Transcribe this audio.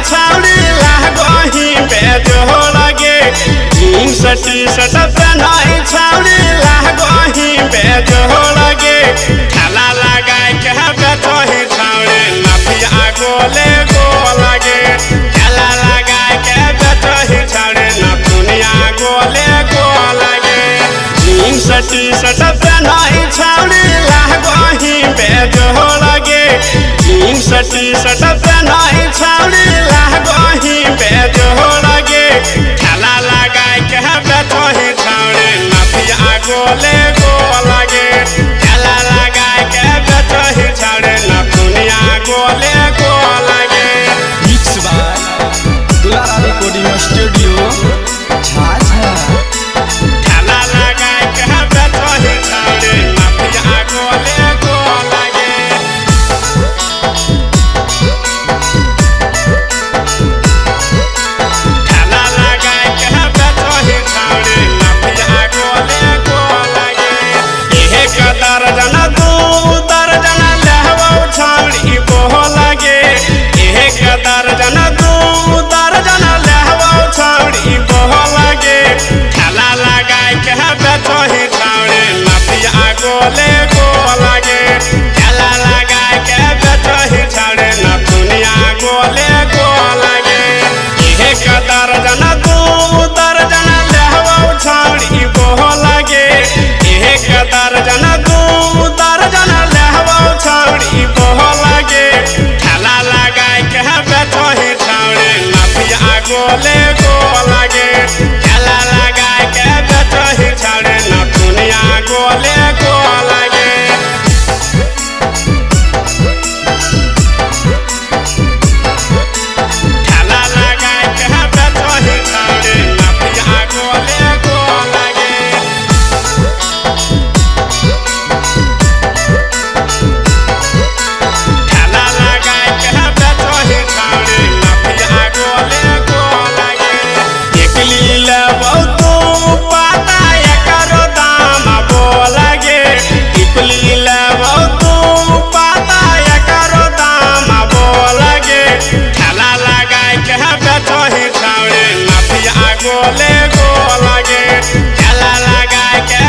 छौड़ी लागही बेजोड़ गे। जीन्स टी शर्ट पेन्हई छौड़ी लागही बेजोड़ गे। ठेला लगाय के बेचही छौड़ी नथिया गोले गोल गे। ठेला लगाय के बेचही छौड़ी नथुनिया गोले गोल गे। जीन्स टी शर्ट पेन्हई छौड़ी लागही बेजोड़ गे। जीन्स टी शर्ट पेन्हई छौड़ी लागही बेजोड़ गे। ठेला लगाय के बेचही छौड़ी नथिया गोले गोल गे। ठेला लगाय के बेचही छौड़ी नथुनिया गोले गोल गे। Mix by Dulara recording studio Jhajha. ठेला लगाय के बेचही छौड़ी नथिया गोले गोल गे। ठेला लगाय के बेचही छौड़ी नथिया गोले गोल गे। एक दर्जन दू दर्जन लेहबौ छौड़ी बोल गे। एक दर्जन दू दर्जन लेहबौ छौड़ी बोल गे। ठेला लगाय के बेचही छौड़ी नथिया गोले गोल गे। ठेला लगाय के बेचही छौड़ी नथुनिया गोले गोल गे। एक दर्जन दू दर्जन लेहबौ छौड़ी बोल गे। एक दर्जन दू दर्जन लेहबौ छौड़ी बोल गे। ठेला लगाय के बेचही छौड़ी नथिया गोले गोल गे। ठेला लगाय के बेचही छौड़ी नथुनिया गोले गोल गे। ठेला लगाय के बेचही छौड़ी नथिया गोले गोल गे। ठेला लगाय के बेचही छौड़ी नथिया गोले गोल गे। एकली लेबौ तू पाता एकरो दाम बोल गे। एकली लेबौ तू पाता एकरो दाम बोल गे। ठेला लगाय के बेचही छौड़ी नथिया गोले गोल गे। ठेला लगाय के